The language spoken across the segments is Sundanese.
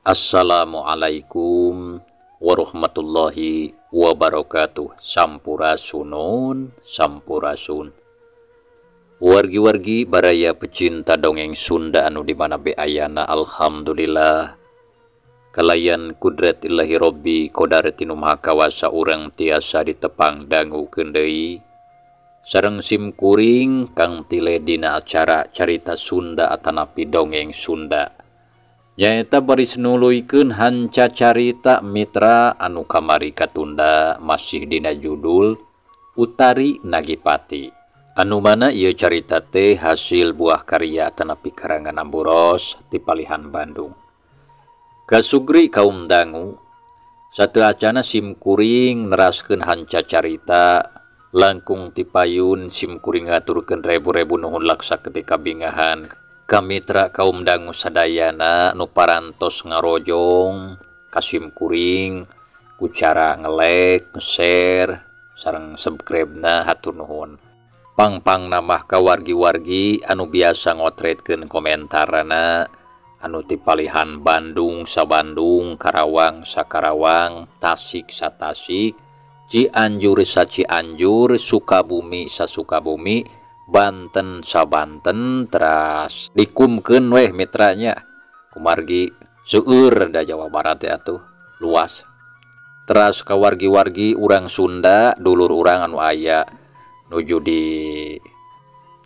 Assalamualaikum warahmatullahi wabarakatuh. Sampurasunun, sampurasun. Wargi-wargi baraya pecinta dongeng Sunda anu di mana be ayana, alhamdulillah. Kalayan kudrat ilahi robbi kodaratinu maha kawasa urang tiasa ditepang dangukeun deui. Sareng sim kuring kang tile dina acara carita Sunda atanapi dongeng Sunda. Nyaeta baris nuluykeun hanca carita mitra anu kamari katunda masih dina judul Utari Nagipati. Anu mana ieu carita teh hasil buah karya atanapi karangan Amburos ti palihan Bandung. Kasugri kaum dangu sateuacana sim kuring neraskeun hanca carita langkung ti payun sim kuring ngaturkeun rebu-rebu nuhun laksa ketika bingahan kamitra kaum dangu sadayana nu parantos ngarojong kasim kuring ku cara nge-like, nge-share sareng subscribe-na hatur nuhun. Pangpang namah ka wargi-wargi anu biasa ngotretkeun komentarana anu ti palihan Bandung sa Bandung, Karawang sa Karawang, Tasik sa Tasik, Cianjur sa Cianjur, Sukabumi sa Sukabumi, Banten sa Banten, teras dikumkeun weh mitranya kumargi seueur da Jawa Barat ya atuh luas. Teras ka wargi-wargi urang Sunda dulur urang anu aya nuju di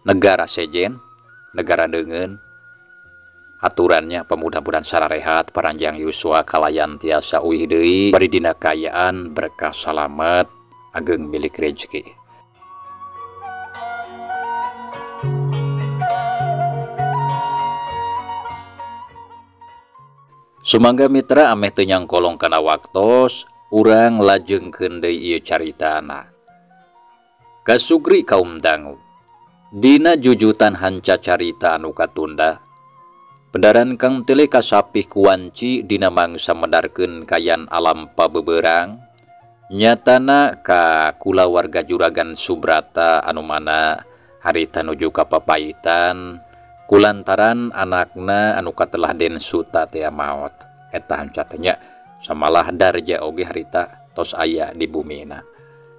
negara sejen, negara deungeun, aturannya pemuda-mudahan sararehat paranjang yuswa kalayan tiasa uih deui bari dina kaayaan berkah salamet ageng milik rezeki. Sumangga mitra ameh teu nyangkolong kana waktos, urang lajengkeun deui ieu caritana. Kasugri kaum dangu. Dina jujutan hanca carita anu katunda, pedaran Kang Tele kasapih kuwanci dina mangsa medarkeun kayan alam pabeberang, nyatana ka kulawarga Juragan Subrata anu mana harita nuju ka papaitan kulantaran anakna anu katelah Den Suta teh maot. Eta hanca teh nya samalah Darja oge harita tos aya di bumina.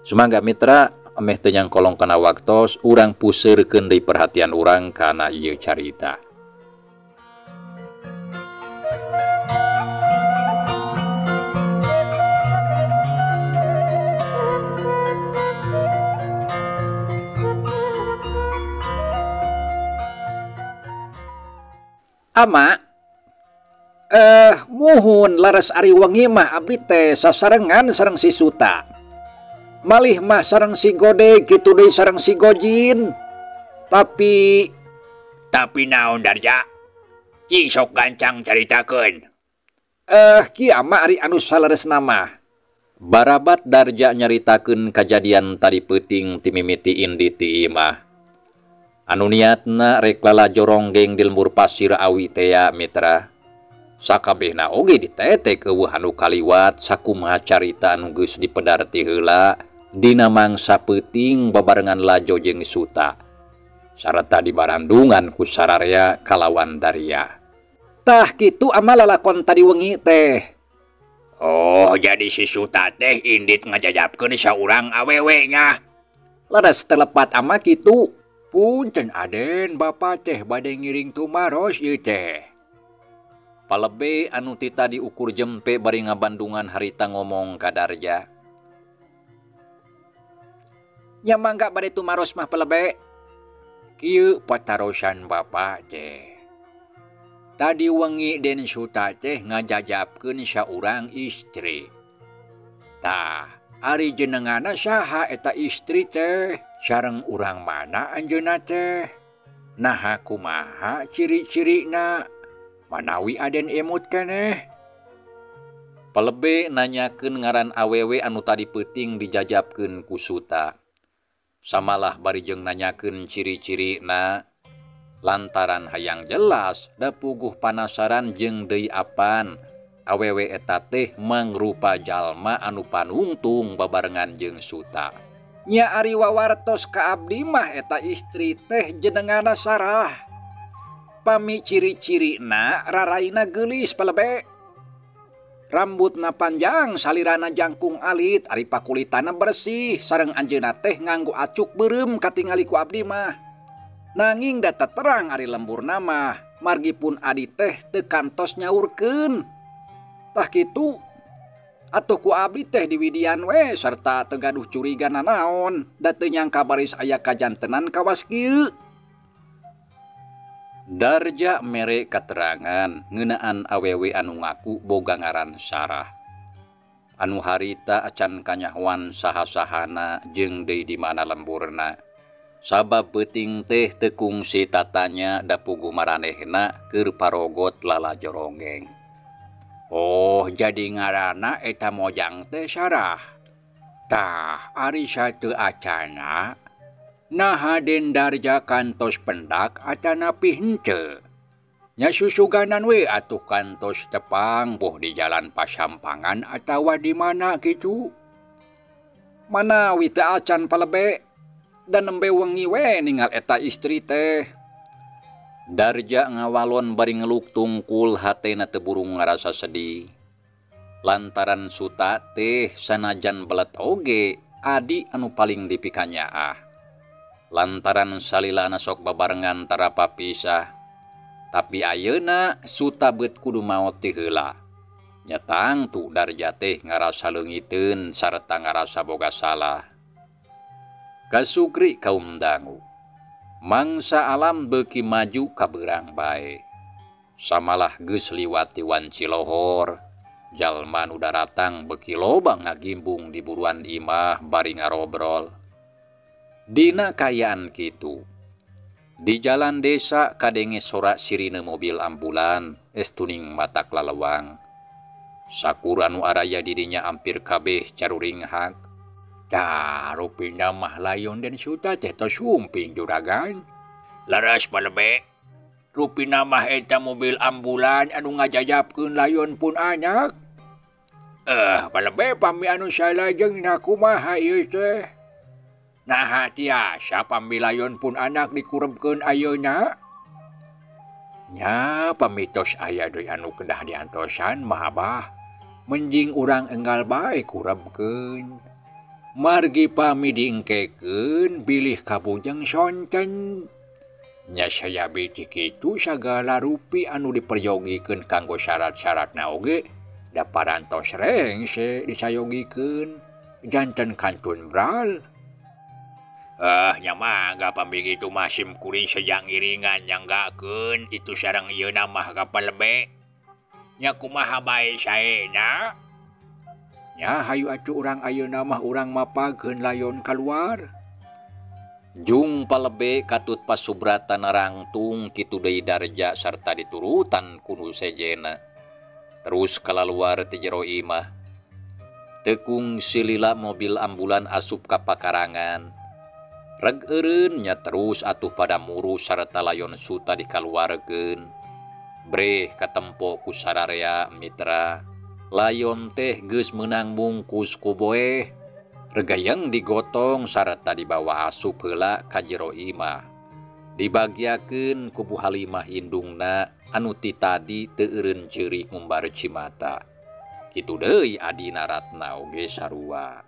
Sumangga mitra ameh teu nyangkolong kana waktos, urang puseurkeun deui perhatian urang kana ieu carita. Ama muhun laras ari wengi mah abdi teh sasarengan sareng si Suta. Malih mah sareng si Gode kitu deui sareng si Gojin. Tapi naon Darja? Cing sok gancang caritakeun. Ki ama ari anu saleresna mah. Barabat Darja nyaritakeun kajadian tadi peuting ti mimiti indi ti imah. Anu niatna rek lalajo ronggeng di lembur pasir awi tea mitra. Sakabehna oge ditetek eueuh anu kaliwat sakumaha carita anu geus dipedar ti heula dina mangsa peuting babarengan lajo jeung Suta. Sarta dibarandungan ku sararea kalawan Daria. Tah kitu ama lalakon tadi wengi teh. Oh, jadi si Suta teh indit ngajajapkeun saurang awewe nya. Leres telepat ama kitu. Punten Aden, bapa teh bade ngiring tumaros ieu teh. Palebe anu ti tadi ukur jempe bari ngabandungan harita ngomong ka Darja. Nya mangga bade tumaros mah pelebe. Kieu patarosan bapak teh. Tadi wengi Den Suta teh ngajajabkeun saurang istri. Tah, ari jenengana saha eta istri teh? Sareng urang mana anjeunna teh? Naha kumaha ciri-cirina? Manawi aden emut keneh? Pelebe nanyakeun ngaran awewe anu tadi peuting dijajabkeun ku Suta. Samalah bari jeung nanyakeun ciri-cirina. Lantaran hayang jelas da puguh panasaran jeung deui apan awewe eta teh mangrupa jalma anu panungtung babarengan jeung Suta. Nya ari wawartos ka abdi mah eta istri teh jenengana Sarah. Pami ciri-cirina raraina geulis pelebe. Rambutna panjang, salirana jangkung alit, ari pakulitana bersih, sareng anjeunna teh nganggo acuk beureum katingali ku abdi mah. Nanging da terang ari lemburna mah, margi pun adi teh teu kantos nyaurkeun. Tah kitu atuh ku abdi teh diwidian we sarta teu gaduh curiga nanaon, da teu nyangka baris aya kajantenan kawas kieu. Darja mere katerangan ngeunaan awewe anu ngaku boga ngaran Sarah. Anu harita acan kanyahoan saha-sahana jeung deui di mana lemburna. Sabab peuting teh teu kungsi tatanya da puguh maranehna keur parogot lalajoronggeng. Oh, jadi ngaranna eta mojang teh Sarah. Tah, ari sateu acana naha Den Darja kantos pendak atanapi henteu. Nya susuganan we atuh kantos tepang boh di jalan pasampangan atawa di mana kitu. Manawi teu acan palebe dan nembe wengi we ningal eta istri teh. Darja ngawalon bari ngeluk tungkul hatena teu burung ngarasa sedih. Lantaran Suta teh sanajan belet oge adi anu paling dipikanyaah. Lantaran salilana sok babarengan tara papisah. Tapi ayeuna Suta beut kudu maot ti heula. Nya tangtu Darja teh ngarasa leungiteun sarta ngarasa boga salah. Kasukri kaum dangu. Mangsa alam beuki maju kabeurang bae. Samalah geus liwat ti wanci lohor. Jalma nu daratang beuki loba ngagimbung di buruan imah bari ngarobrol. Dina kayaan kitu. Di jalan desa kadenge sorak sirine mobil ambulan estuning matak lalewang. Sakur anu araya didinya ampir kabeh caruringhak. Tah, rupina mah layon Den Suta teh tos sumping juragan. Leres palebe. Rupina mah eta mobil ambulan anu ngajajabkeun layon pun anak. Palebe pami anu salajengna kumaha ieu teh? Naha tiasa pami layon pun anak dikurebkeun ayeuna? Nya pami tos aya deui anu kedah diantosan mah abah. Menjing urang enggal bae kurebkeun. Margi pami diengkekeun bilih kabujeng sonten. Nya sayabi ti kitu sagala rupi anu diperyogikeun kanggo syarat-syaratna oge da parantos rengse disayogikeun janten kantun bral. Nya mangga pami kitu mah sim kuring sejang iringan nyanggakeun itu sareng ieuna mah ka palebe. Nya kumaha bae saena? Nya hayu atuh urang ayeuna mah urang mapageun layon kaluar. Jung palebe katut pasubrata narangtung kitu deui Darja sarta diturutan ku nu sejena. Terus kalaluar ti jero imah. Teu kungsi lila mobil ambulan asup ka pakarangan. Reg eureun nya terus atuh pada muru sarta layon Suta dikaluarkeun. Breh katempo ku sararea mitra. Layon teh geus meunang mungkus ku boeh. Regayeng digotong sarta dibawa asup heula ka jero imah. Dibagiakeun ku Bu Halimah indungna anu ti tadi teu eureun ceurik ngumbar cimata. Kitu deui adina Ratna oge sarua.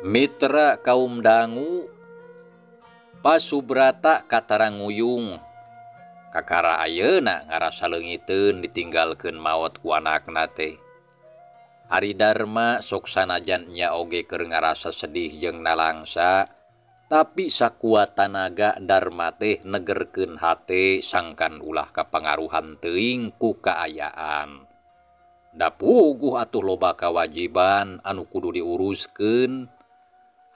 Mitra kaum dangu Pasubrata kataranguyung Kakara ayeuna ngarasa leungiteun ditinggalkeun maot ku anakna teh. Ari Darma sok sanajan nya oge keur ngarasa sedih jeung nalangsa, tapi sakuat tanaga Darma teh negerkeun hate sangkan ulah kapangaruhan teuing ku kaayaan. Da puguh atuh loba kawajiban anu kudu diuruskeun.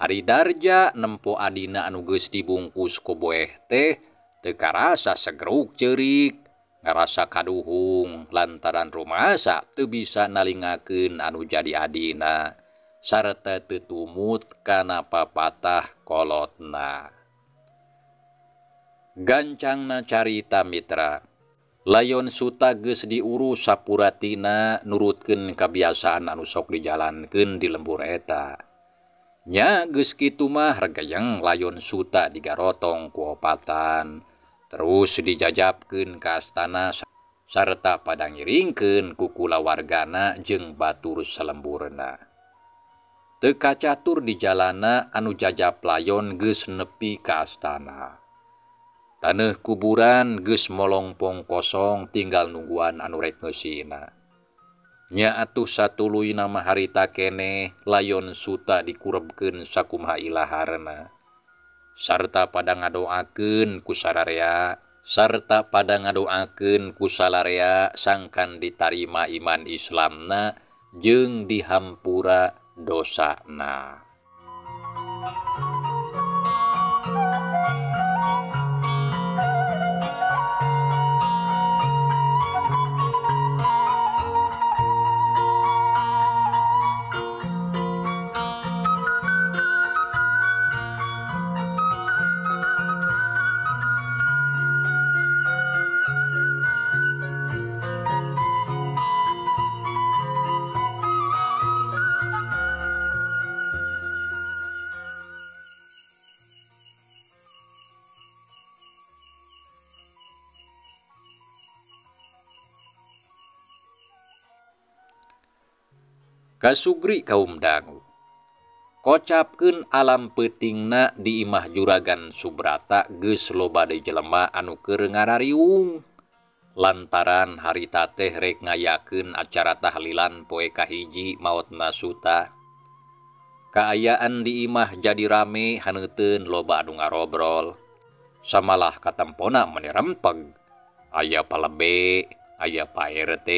Ari Darja nempo adina anu geus dibungkus ku boeh teh teu karasa segeruk ceurik, ngarasa kaduhung lantaran rumasa teu bisa nalingakeun anu jadi adina sarta teu tumut kana papatah kolotna. Gancangna carita mitra, Layon Suta geus diurus sapuratina nurutkeun kabiasaan anu sok dijalankeun di lembur eta. Nya geus kitu mah regayeng Layon Suta digarotong ku opatan, terus dijajabkeun ka astana sarta pada ngiringkeun ku kulawargana jeung batur salemburna. Teu kacatur di jalana anu jajab layon geus nepi ka astana. Taneuh kuburan geus molongpong kosong tinggal nungguan anu rek ngeusina. Nya atuh satuluyna mah harita keneh Layon Suta dikurebkeun sakumaha ilaharna. Sarta pada ngadoakeun ku sararea, sarta pada ngadoakeun ku salarea sangkan ditarima iman Islamna jeung dihampura dosana. Kasugri kaum dangu. Kocapkeun alam peutingna di imah Juragan Subrata geus loba deui jelema anu keur ngarariung. Lantaran harita teh rek ngayakeun acara tahlilan poe kahiji maotna Suta. Kaayaan di imah jadi rame haneuteun loba anu ngarobrol. Samalah katempona meni rempeg. Aya palebe, aya Pa RT,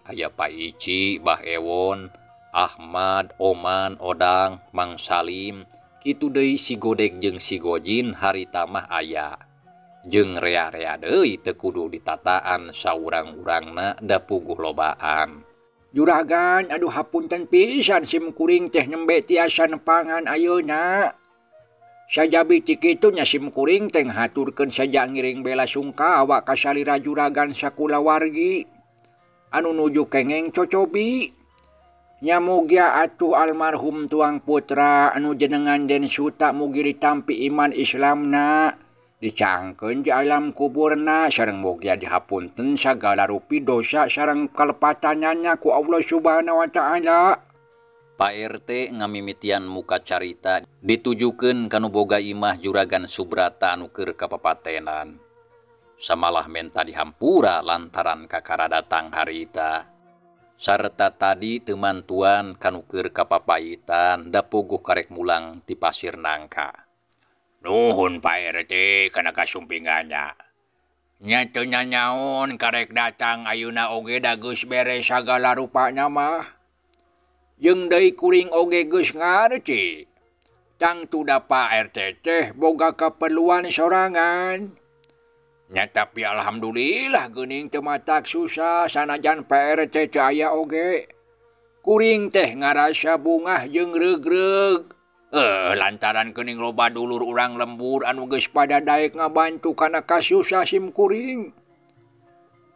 aya Pa Ici, Bah Ewon, Ahmad, Oman, Odang, Mang Salim, kitu deui si Godek jeung si Gojin harita mah aya. Jeung rea-rea deui teu kudu ditataan saurang-urangna da puguh lobaan. Juragan, aduh hapunten pisan sim kuring teh nembe tiasa nepangan ayeuna. Sajabi ti kitu nya sim kuring teh ngahaturkeun saja ngiring bela sungkawa ka salira juragan sakulawargi anu nuju kengeng cocobi. Nya mugia atuh almarhum tuang putra anu jenengan Den Suta mugi ditampi iman Islamna, dicangkeun di alam kuburna sareng mugia dihapunten sagala rupi dosa sareng kalepatanana ku Allah Subhanahu wa taala. Pak RT ngamimitian muka carita ditujukeun ka nu boga imah Juragan Subrata anu keur kapapatenan. Samalah menta dihampura lantaran kakara datang harita. Sarta tadi teu mantuan kanu keur kapapayitan da puguh karek mulang ti Pasir Nangka. Nuhun Pak RT kana kasumpinganna. Nya teu nyanyaon karek datang ayeuna oge da geus beres sagala rupana mah. Jeung deui kuring oge geus ngarti. Tangtu da Pak RT teh boga kaperluan sorangan. Nya tapi alhamdulillah geuning teu matak susah sanajan Pak RT teu aya oge. Kuring teh ngarasa bungah jeung regreg. Lantaran geuning loba dulur urang lembur anu geus pada daek ngabantu kana kasusah sim kuring.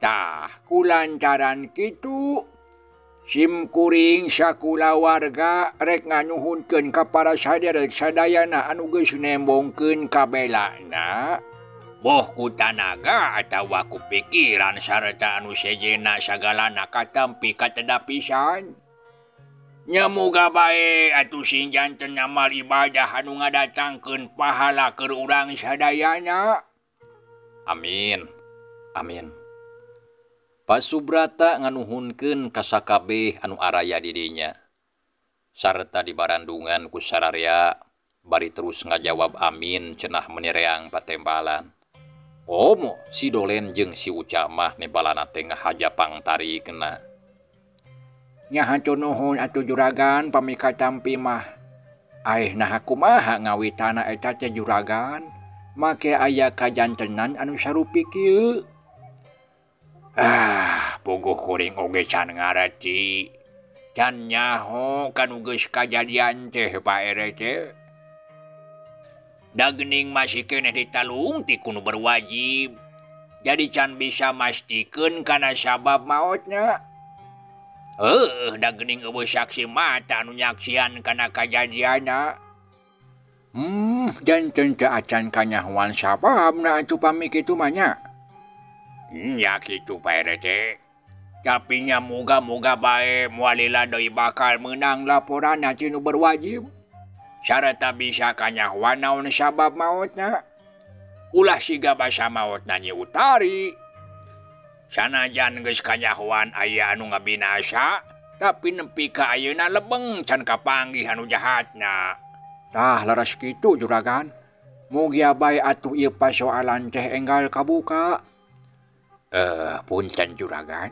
Tah, kulantaran kitu sim kuring sakulawarga rek nganyuhunkeun ka para saderek sadayana anu geus nembongkeun kabelana. Boh ku tanaga atawa ku pikiran sarta anu sejenna sagalana katampi kateda pisan. Nya muga bae atuh sing janten amal ibadah anu ngadatangkeun pahala keur urang sadayana. Amin. Amin. Pasubrata nganuhunkeun ka sakabeh anu araya di dinya. Sarta dibarandungan ku sararea bari terus ngajawab amin cenah meuni reang patembalan. Komo si Dolen jeung si Uca mah nebalana teh ngahaja pangtarikna. Nya hatur nuhun atuh juragan pami katampi mah. Aeh naha kumaha ngawitana eta teh juragan, make aya kajantenan anu sarupi kieu. Ah, puguh kuring oge can ngareti. Can nyaho kanu geus kajadian teh Pak RT. Da geuning masih keneh ditalung ti ku nu berwajib. Jadi can bisa mastikeun kana sabab maotna. Heuh, da geuning eueuh saksi mata anu nyaksian kana kajadianna. Janten teu acan kanyahoan sababna atuh pami kitu mah nya. Nya kitu Pak RT. Tapi nya muga-muga bae moal lila deui bakal meunang laporanna ti nu berwajib. Sarta bisa kanyahoan naon sabab maotna. Ulah siga basa maotna Nyi Utari. Sanajan geus kanyahoan aya anu ngabinasa, tapi nepi ka ayeuna lebeng can kapanggih anu jahatna. Tah leres kitu juragan. Mugia bae atuh ieu pasoalan teh enggal kabuka. Punten juragan.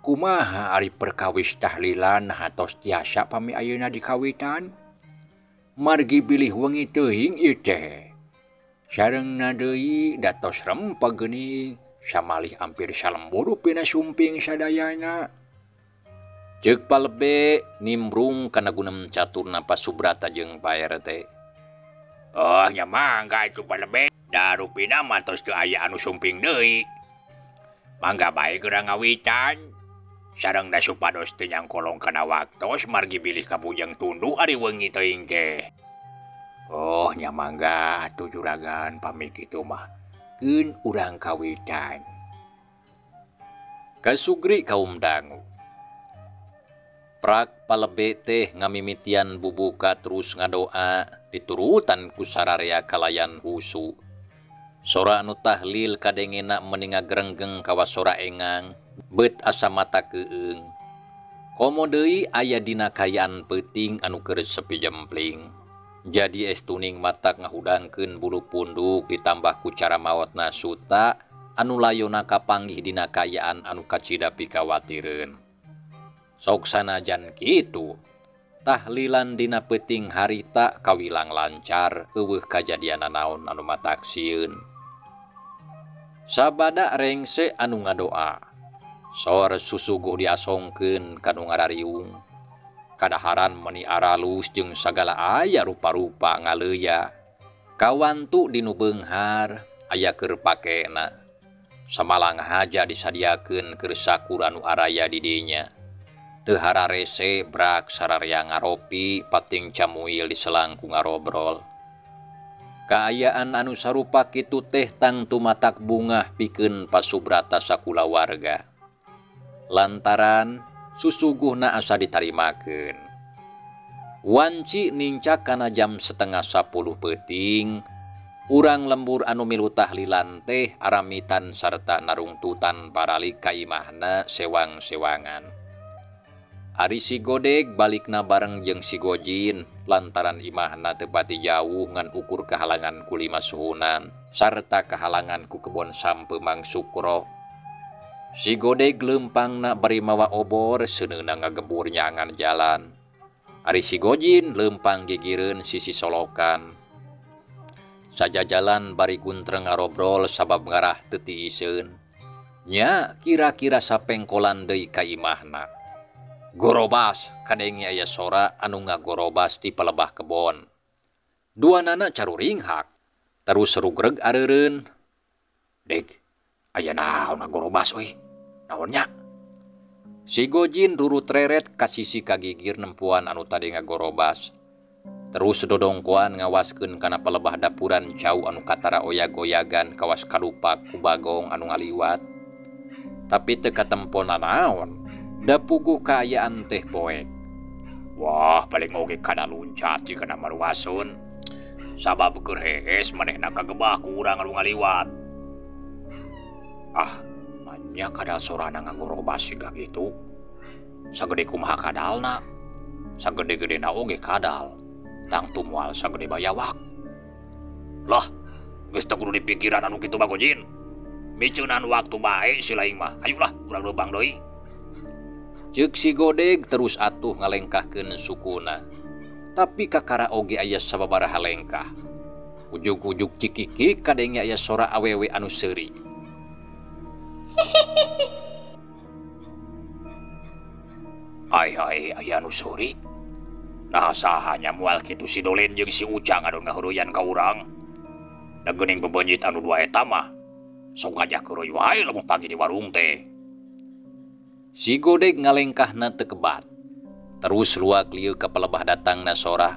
Kumaha ari perkawis tahlilan hatos tiasa pami ayeuna dikawitan? Margi bilih wengi teuing ieu teh. Sarengna deui datos rempeg geuning. Samalih hampir salembur pina sumping sadayana. Ceuk palebe nimbrung kana gunem caturna Pasubrata jeung Pak RT. Oh nya mangga itu palebe. Da rupina mah tos teu aya anu sumping deui. Mangga bae geura ngawitan. Sareng da supados teu nyangkolong kana waktos margi bilih kabujeng tunduh ari wengi teuing teh. Oh nya mangga atuh juragan pami kitu mah. Keun urang kawitan. Kasugri kaum dangu. Prak palebe teh ngamimitian bubuka terus ngadoa diturutan ku sararea kalayan husu. Sora anu tahlil kadengena meni ngagrenggeng kawas sora engang, beut asa mata keueung. Komo deui aya dina kaayaan peuting anu keur sepi jempling. Jadi estuning matak ngahudangkeun bulu punduk ditambah ku cara maotna suta anu layona kapanggih dina kaayaan anu kacida pikawatireun. Sok sanajan kitu, tahlilan dina peuting harita kawilang lancar eueuh kajadian naon anu matak sieun. Sabada rengse anu ngadoa, sor susuguh diasongkeun ka nu ngarariung. Kadaharan meni aralus jeung sagala aya rupa-rupa ngaleuya. Kawantu dinu beunghar aya keur pakena. Samalang haja disadiakeun keur sakur anu araya di dinya. Teu hararese brak sararea ngaropi pating camuil diselang ku ngarobrol. Kaayaan anu sarupa kitu teh tangtu matak bungah pikeun Pasubrata sakulawarga. Lantaran susuguhna asa ditarimakeun. Wanci nincak kana jam 9:30 peuting, urang lembur anu milu tahlilan teh aramitan sarta narungtutan paralik ka imahna sewang-sewangan. Ari si Godeg balikna bareng jeung si Gojin lantaran imahna teu pati jauh ngan ukur kahalangan ku 5 suhunan sarta kahalangan ku kebon sampe Mang Sukro. Si Godeg leumpangna bari mawa obor seuneuna ngagebur nyangan jalan. Ari si Gojin leumpang gigireun sisi solokan. Sajajalan bari guntreng ngarobrol sabab ngarah teu tiiseun. Nya kira-kira sapengkolan deui ka imahna. Gorobas kadenge aya sora anu ngagorobas ti palebah kebon. Duanana caruringhak terus rugreg areureun. Deg, aya naon ngagorobas euy? Naon nya? Si Gojin rurut reret ka sisi kagigir nempuan anu tadi ngagorobas. Terus dodongkoan ngawaskeun kana palebah dapuran cau anu katara oyag-oyagan kawas kalupak ku bagong anu ngaliwat. Tapi teu katempona naon, da puguh kaayaan teh poek. Wah, paling oge kana luncat jeung kana maruasun. Sabab keur hees manehna kagebah ku urang anu ngaliwat. Ah, manya kadal sorana ngagorobas siga kitu. Sagede kumaha kadalna? Sagede-gedena oge kadal. Tangtu moal sagede bayawak. Lah, geus teu kudu dipikiran anu kitu mah Gojin. Miceunan waktu bae si laing mah. Hayulah urang leumpang deui. Ceuk si Godeg terus atuh ngalengkahkeun sukuna. Tapi kakara oge aya sababaraha lengkah. Ujug-ujug cikikik kadenge aya sora awewe anu seuri. Ai ai aya anu seuri. Nah saha nya moal kitu si Dolen jeung si Uca ngadon ngahuruyan ka urang. Da geuning bebenyit anu dua eta mah. Sok gajah keureuy wae lamun pagi di warung teh. Si Godeg ngalengkahna teu kebat. Terus luak lieu ka palebah datangna sora.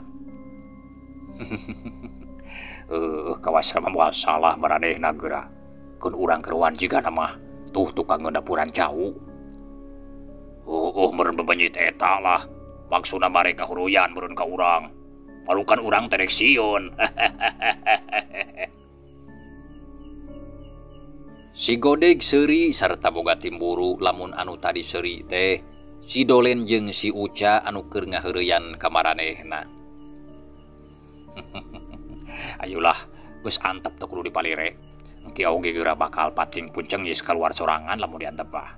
Kawas mah moal salah maranehna geura. Keun urang keruan jigana mah tuh tukang ngedapuran cau. Oh, meureun bebenyit eta lah. Maksudna mereka huruyan meureun ka urang. Malukan urang teh rek sieun. Si Godeg seuri sarta boga timburu lamun anu tadi seuri teh si Dolen jeung si Uca anu keur ngaheureyan ka maranehna. Ayulah, geus antep teu kudu dipalire. Engke oge geura bakal pating puncengis kaluar sorangan lamun diantep mah.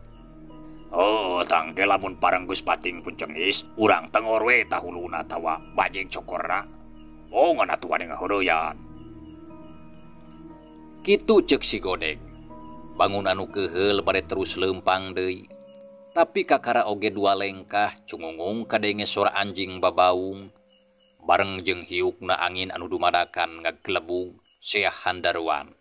Oh, tangke lamun pareng geus pating puncengis, urang tengor we tah huluna tawa bajing cokorna. Oh, ngan atuh ane ngaheureyan. Kitu ceuk si Godeg. Bangun anu keuheul bade terus leumpang deui. Tapi kakara oge dua lengkah cungungung kadenge sora anjing babaung. Bareng jeung hiukna angin anu dumadakan ngagelebug seah handaruan.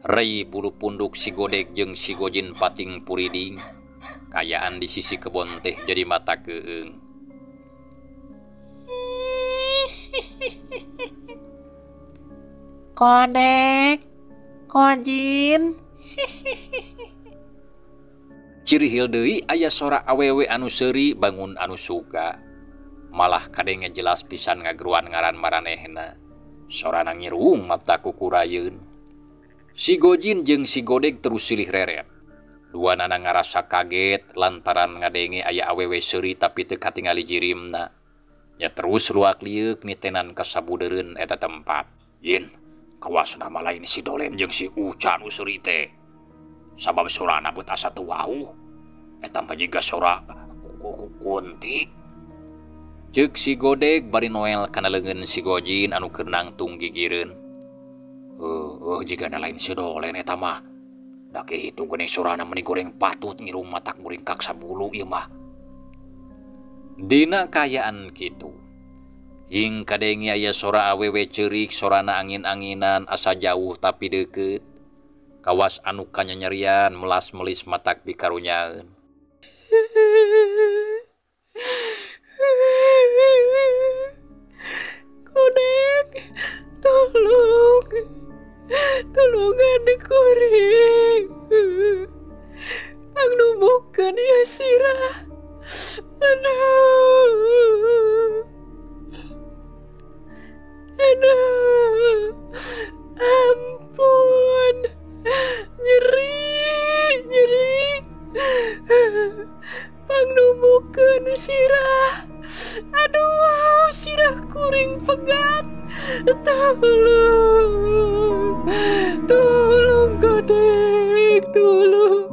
Rei bulu punduk si Godeg jeung si Gojin pating puriding. Kayaan di sisi kebon teh jadi mata keung. Kodek, Gojin. Cirihil deui aya sora awewe anu seuri bangun anu suka. Malah kadenge jelas pisan ngageruan ngaran maranehna. Sorana ngirung mata kukurayeun. Si Gojin jeung si Godeg terus silih reret. Dua nana ngarasa kaget lantaran ngadenge aya awewe seuri tapi teu katingali jirimna. Nya terus luak lieuk nitenan ka sabudeureun eta tempat. Yin, kawasna mah lain si Dolen jeung si Uca nu seuri teh. Sabab sorana beut asa teu wauh. Eta mah jiga sora kunti. Ceuk si Godeg bari noel kana leungeun si Gojin anu keur nangtung gigireun. Jika ada lain si Dolen eta mah. Da kitu geuning sorana meni goreng patut ngirum matak muringkak sabulu ieu mah. Dina kaayaan kitu. Hing kadenge aya sora awewe ceurik sorana angin-anginan asa jauh tapi deukeut. Kawas anu kanyanyerian melas-melis matak pikarunyaeun. Kodek, tolong. Tulungan kuring. Pangnumukeun ieu sirah. Aduh. Aduh. Ampun. Nyeri, nyeri. Pangnumukeun sirah. Aduh, sirah kuring pegat. Tolong. Tolong Godeg, tolong.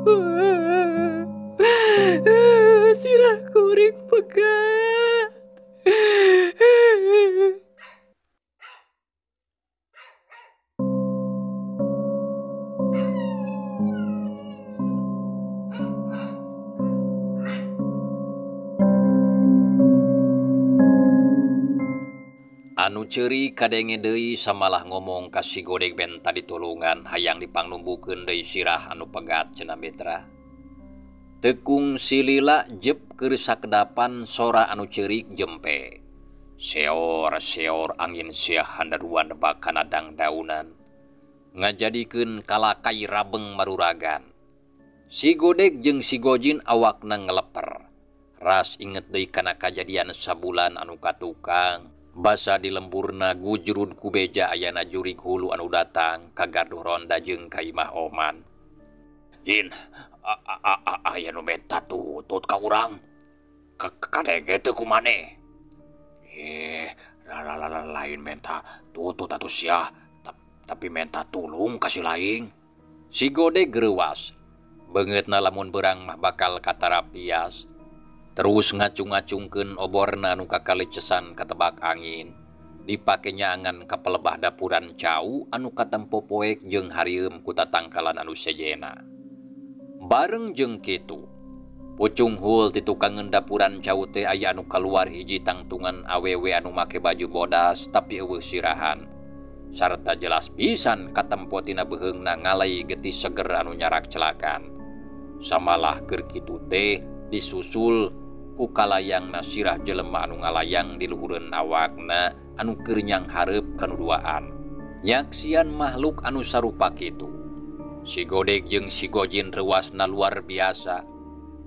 Sirah kuring pegat. Anu ceurik kadenge deui samalah ngomong ka si Godeg benta ditulungan hayang dipangnumbukeun deui sirah anu pegat cenah mitra. Tekung silila jep keur sakedapan sora anu ceurik jempe. Seor-seor angin siah handaruan nebak kana dangdaunan. Ngajadikeun kalakai rabeng maruragan. Si Godeg jeung si Gojin awakna ngeleper. Ras inget deui kana kajadian sabulan anu katukang. Basa di lemburna gujrud ku beja ayana jurig hulu anu datang ka garduh ronda jeung ka imah Oman. Jin, aya nu menta tutut ka urang. Kadenge teu ku maneh. Lain menta tutut atuh sia, tapi menta tulung ka si laing. Si Godeg reuwas. Beungeutna lamun beurang mah bakal katarapias. Terus ngacung-ngacungkeun oborna anu kakalecesan katebak angin. Dipake nyangan ka pelebah dapuran cau anu katempo poek jeung harieum ku tatangkalan anu sejena. Bareng jeung kitu, pucung hul ti tukangeun dapuran cau teh aya anu kaluar hiji tangtungan awewe anu make baju bodas tapi eueuh sirahan. Sarta jelas pisan katempo tina beuheungna ngalai getih seger anu nyarak celakan. Samalah keur kitu teh disusul ku kalayangna sirah jelema anu ngalayang di luhureun awakna anu keur nyanghareup kanu duaan. Nyaksian makhluk anu sarupa kitu. Si Godeg jeung si Gojin reuasna luar biasa.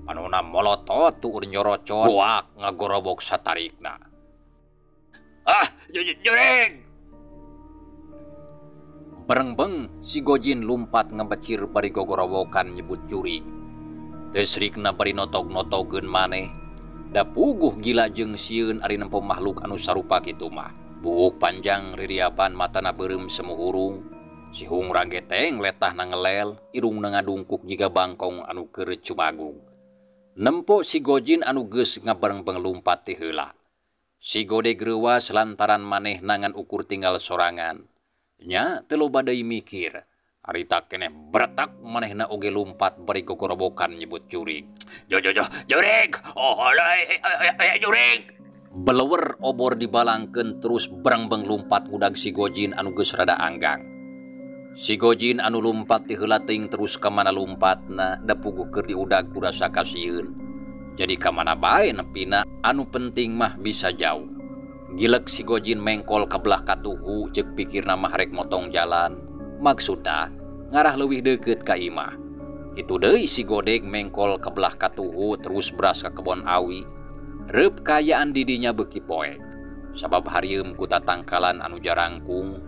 Panona molotot tuur nyorocot buak ngagorobok satarikna. Ah, jurig! Berengbeng si Gojin lumpat ngebecir bari gogorowokan nyebut jurig. Tesrikna bari notog-notogeun maneh. Da puguh gila jeung sieun ari nempo makhluk anu sarupa kitu mah. Buuk panjang ririapan matana beureum semuhurung. Sihung ranggeteng letahna ngelel, irungna ngadungkuk jiga bangkong anu keur cumagung. Nempo si Gojin anu geus ngaberengbeng lumpat ti heula. Si Godeg reuwas lantaran manehna ngan ukur tinggal sorangan. Nya teu loba deui mikir. Harita keneh bretak manehna oge lumpat bari gogorobokan nyebut jurig. Jo jo jo jurig. Oh jurig. Belewer obor dibalangkeun terus berengbeng lumpat ngudag si Gojin anu geus rada anggang. Si Gojin anu lumpat ti heula teuing terus ka mana lumpatna da puguh keur diudag ku rasa kasieun. Jadi ka mana bae nepina anu penting mah bisa jauh. Gilek si Gojin mengkol ka belah katuhu ceuk pikirna mah rek motong jalan. Maksudna ngarah leuwih deukeut ka imah. Kitu deui si Godeg mengkol ka belah katuhu terus beras ka kebon awi. Reup kaayaan didinya beuki poek. Sabab harieum ku tatangkalan anu jarangkung.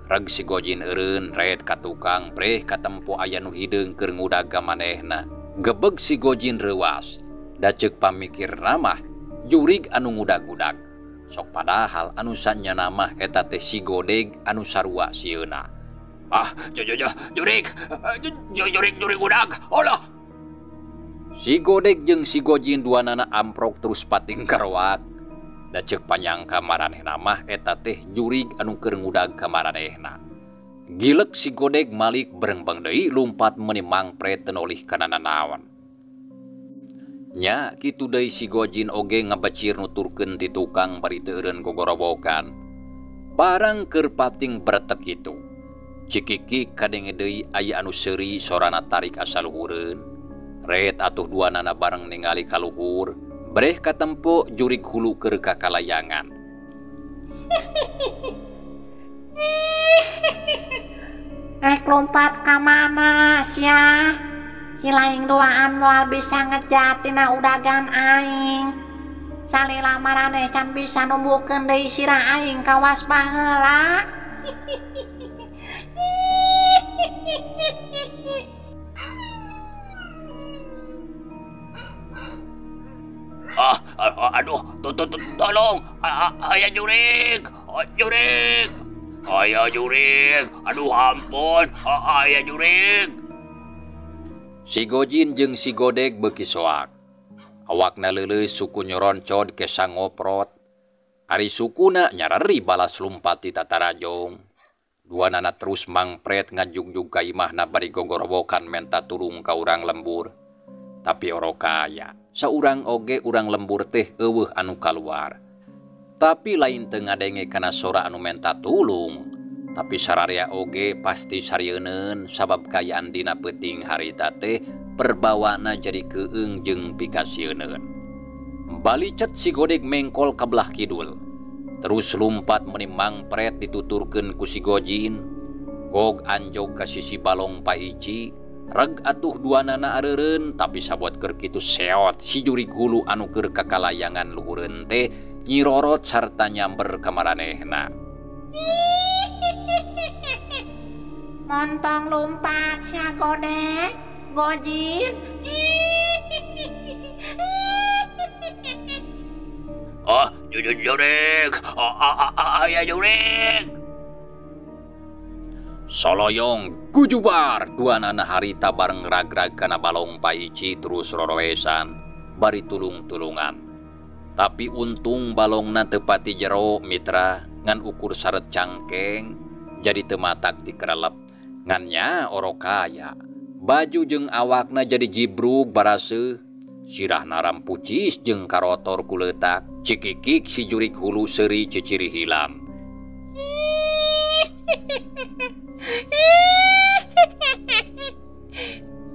Reg si Gojin eureun red ka tukang preh katempo aya nu hideung keur ngudag ka manehna. Gebeg si Gojin reuas. Da ceuk pamikirna mah jurig anu ngudag-udag. Sok padahal anu sanyana mah eta teh si Godeg anu sarua sieuna. Ah, jurig, jurig, jurig udag, Allah. Si Godeg jeung si Gojin duanana amprok terus pating karoak. Da ceuk panyangka maranehna mah eta teh jurig anu keur ngudag ka maranehna. Gilek si Godeg malik berengbeng deui lumpat meuni mangpret teu nolih kana nanaon. Nya kitu deui si Gojin oge ngabecir nuturkeun ti tukang bari teu eureun gogorowokan. Barang keur pating bretek kitu. Cikiki kadenge deui aya anu seuri sorana tarik asa luhureun. Ret atuh duanana bareng ningali ka luhur, breh katempo jurig hulu keur kakalayangan. Rek lompat ka mana sia? Si laing duaan moal bisa ngejatina udagan aing. Salila maraneh can bisa numbukeun deui sirah aing kawas baheula. Ah, aduh, tolong, aya jurig, jurig, aya jurig, aduh ampun, aya jurig. Si Gojin jeung si Godeg beuki soak. Awakna leuleus suku nyoroncod kesa ngoprot. Ari sukuna nyareri balas lumpat ti tatarajong. Duanana terus mangpret ngajugjug ka imahna bari gogorowokan menta tulung ka urang lembur. Tapi orokaya, saurang oge urang lembur teh eueuh anu kaluar. Tapi lain teu ngadenge kana sora anu menta tulung, tapi sararea oge pasti sarieun sabab kaayaan dina peuting harita teh perbawana jadi keung jeung pikasieuneun. Balicet si Godeg mengkol ka belah kidul. Terus lumpat meni mangpret dituturkeun ku si Gojin. Gog anjog ka sisi balong Paici. Reg atuh duanana areureun tapi sabuat keur kitu seot si jurig hulu anu keur kakalayangan luhureun teh nyirorot sarta nyamber ka maranehna. Montong lumpat sia Godeg, Gojin. Ah, jurig, aya jurig. Soloyong gujubar duanana harita bareng ragrag kana balong Paici terus roroesan bari tulung-tulungan. Tapi untung balongna teu pati jero mitra ngan ukur saret cangkeng jadi teu matak dikerelep. Ngan nya orokaya baju jeung awakna jadi jibrug baraseuh sirahna rampucis jeung karotor kuleutak cikikik si jurig hulu seuri ciciri hilang.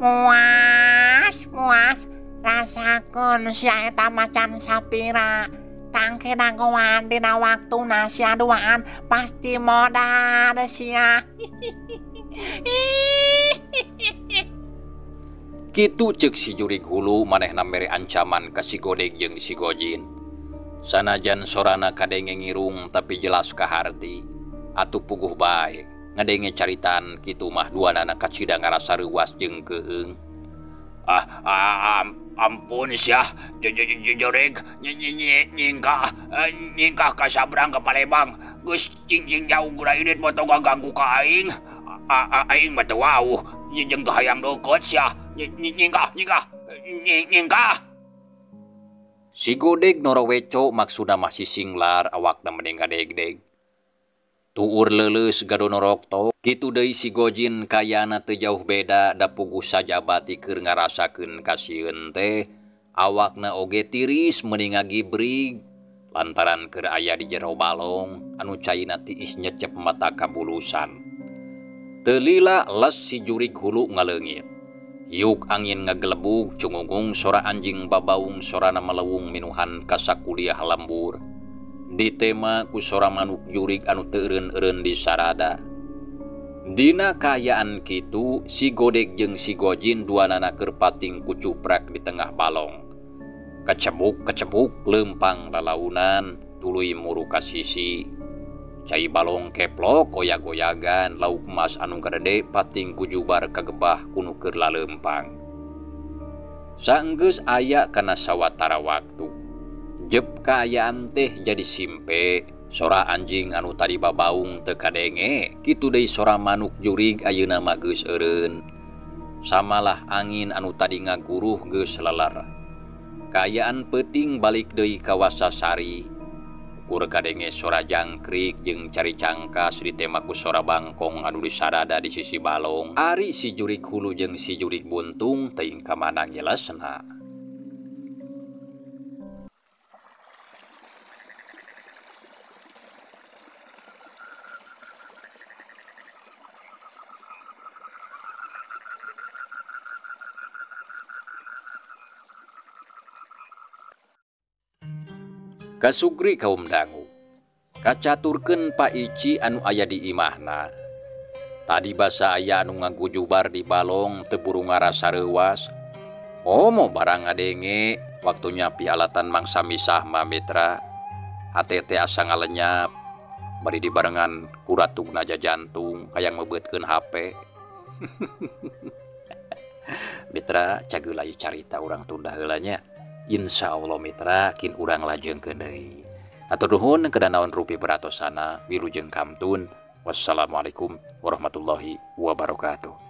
Muas, muas, rasakeun sia eta macan sapira. Tangke dagoan dina waktuna sia duaan pasti modar sia. Kitu ceuk si jurig hulu manehna mere ancaman ka si Godeg jeung si Gojin. Sanajan sorana kadenge ngirung tapi jelas kaharti. Atuh puguh bae ngadenge caritaan kitu mah duanana kacida ngarasa reuas jeung keung. Ampun sia, jurig nyingkah ka sabrang ka Palembang. Geus cing-cing jauh gura indit moto ganggu ka aing. Aing mah teu wauh jeung teu hayang deukeut sia. Nyingkah. Si Godeg noroweco maksudna mah sisinglar awakna mending ngadegdeg. Tuur leuleus gadonorokto, kitu deui si Gojin kayana teu jauh beda da puguh sajabati keur ngarasakeun kasieun teh awakna oge tiris meuni ngagibrig lantaran keur aya di jero balong anu caina tiis nyecep mata kabulusan. Teu lila les si jurig hulu ngaleungit. Hiuk angin ngagelebug cungungung sora anjing babaung sorana melewung minuhan ka sakuliah lembur. Ditema ku sora manuk jurig anu teu eureun-eureun di sarada. Dina kaayaan kitu si Godeg jeung si Gojin duanana keur pating kucuprak di tengah balong. Kecebuk-kecebuk leumpang lalaunan tuluy muru ka sisi. Cai balong keplok goyag-goyagan lauk emas anu garede pating kujubar kagebah kunu keur laleumpang. Saenggeus aya kana sawatara waktu. Jep kaayaan teh jadi simpe, sora anjing anu tadi babaung teu kadenge, kitu deui sora manuk jurig ayeuna mah geus eureun. Samalah angin anu tadi ngaguruh geus leler. Kaayaan peuting balik deui ka Wasasari. Ukur kadenge sora jangkrik jeung cari cangkas ditema ku sora bangkong anu disarada di sisi balong. Ari si jurig hulu jeung si jurig buntung teuing ka mana ngelesna. Kasugri kaum dangu kacaturkeun Paici anu aya di imahna. Tadi basa aya anu ngagujubar di balong teu buru ngarasa reuwas. Komo barang ngadenge waktu nyapi alatan mangsa misah mah mitra. Hate teh asa ngalenyap bari dibarengan kuratugna jajantung hayang meubeutkeun HP. Mitra cageula ieu carita urang tunda heula nya. Insya Allah mitra kin urang lajengkeun deui. Hatur nuhun kedanaon rupi peratosana wilujeng kamtun. Wassalamualaikum warahmatullahi wabarakatuh.